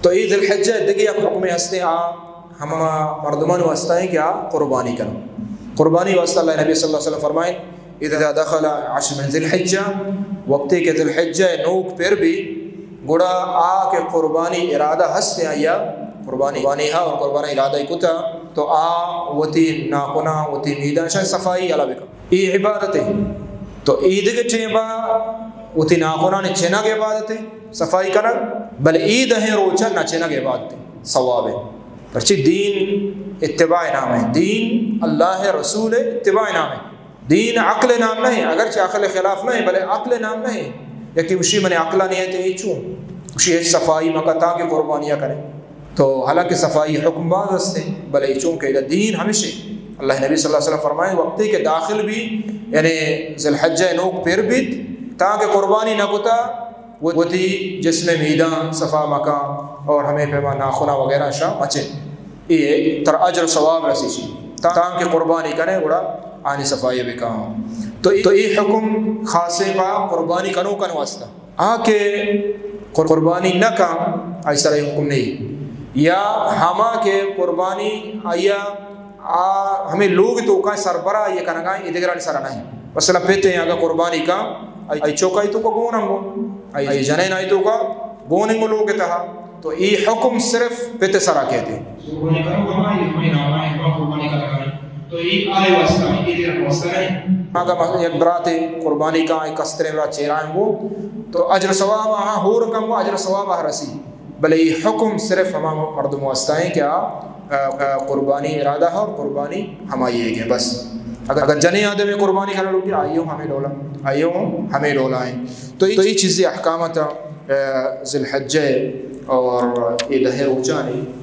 تو اے ذی الحجہ دگہ یک حکمے ہستیں، آ ہما مردمان واسطہ ہیں کہ آ قربانی کن۔ قربانی واسطہ اللہ نبی صلی اللہ علیہ وسلم فرمائیں، اذا دخل عشر من ذی الحجہ، وقتی کہ ذی الحجہ نوک پر بی، گڑا آ کہ قربانی ارادہ ہستیں آیا، قربانی، قربانی ہا اور قربانی ارادہ کتا، تو آ وتی ناخنا، وتی میدان شان صفائی علا بکن۔ اے عبادت ہے۔ تو عید کے ٹیما وتی ناخنانی چنگ عبادت ہے، صفائی کنگ، بلے عید ہیں روچن نہ چنگ عبادت ہے، ثواب ہے۔ پرچی دین اتباع نام ہے، دین اللہ رسول اتباع نام ہے۔ دین عقل نام نہیں، اگرچہ عقل خلاف نہیں، بلے عقل نام نہیں۔ یکی اشی من عقل نہیں ہے تو یہ چون؟ اشی ہے صفائی مکا تاکہ قربانیاں کرے۔ تو حالانکہ صفائی حکم باز ہستیں، بلے چونکہ ادا دین ہمیشہ اللہ نبی صلی اللہ علیہ وسلم فرمائیں، وقتی کہ داخل بی، یعنی ذی الحجہ نوک پر بیت، تاکہ قربانی نہ کتا، وتی جسم میدان صفا مکان اور ہمیں پیما ناخنا وغیرہ شاہ مچے۔ اے تر اجر ثواب رسی چی۔ تاکہ قربانی کنے گڑا آنی صفائی بکن۔ تو، تو اے حکم خاصیں پا قربانی کنوکان واسطہ۔ آ کہ قر-، قربانی نہ کن، آئی سر اے حکم نہیں۔ یا ہما کہ قربانی آیا، آ ہمیں لوگ توکا سربرا یہ کنگا، یہ دگرانی سر نہیں۔ مثلاً پتے اگر قربانی کن، آئی، آئی چوکا آئی توکا گون ہم گون، آئی، آئی جنین آئی توکا گون ہم گون لوگ تہا۔ تو اے حکم صرف پتے سرا کہتے۔ قربانی کنوک ہمائی، ہمائی نامائی، ہما قربانی کنگا۔ تو اے آئی واسطہ، اے دگرانی واسطہ نہیں۔ اگر مثلاً یک براتے قربانی کن، ایک کستریں برات چیرائیں گو، تو اجر ثواب آہاں ہور کن گو، اجر ثواب آہاں رسی۔ بلے اے حکم صرف ہما مردم واسطہ ہیں کہ آ، آ، آ، قربانی ارادہ اور قربانی ہمائی ہے کہ بس۔ اگر، اگر جنیں آدم قربانی کرنا لوٹی، آئیوں ہمیں ڈولا، آئیوں ہمیں ڈولا ہیں۔ تو اے، تو اے چیزیں احکامات، آ، ذی الحجہ اور اے دہ روچانی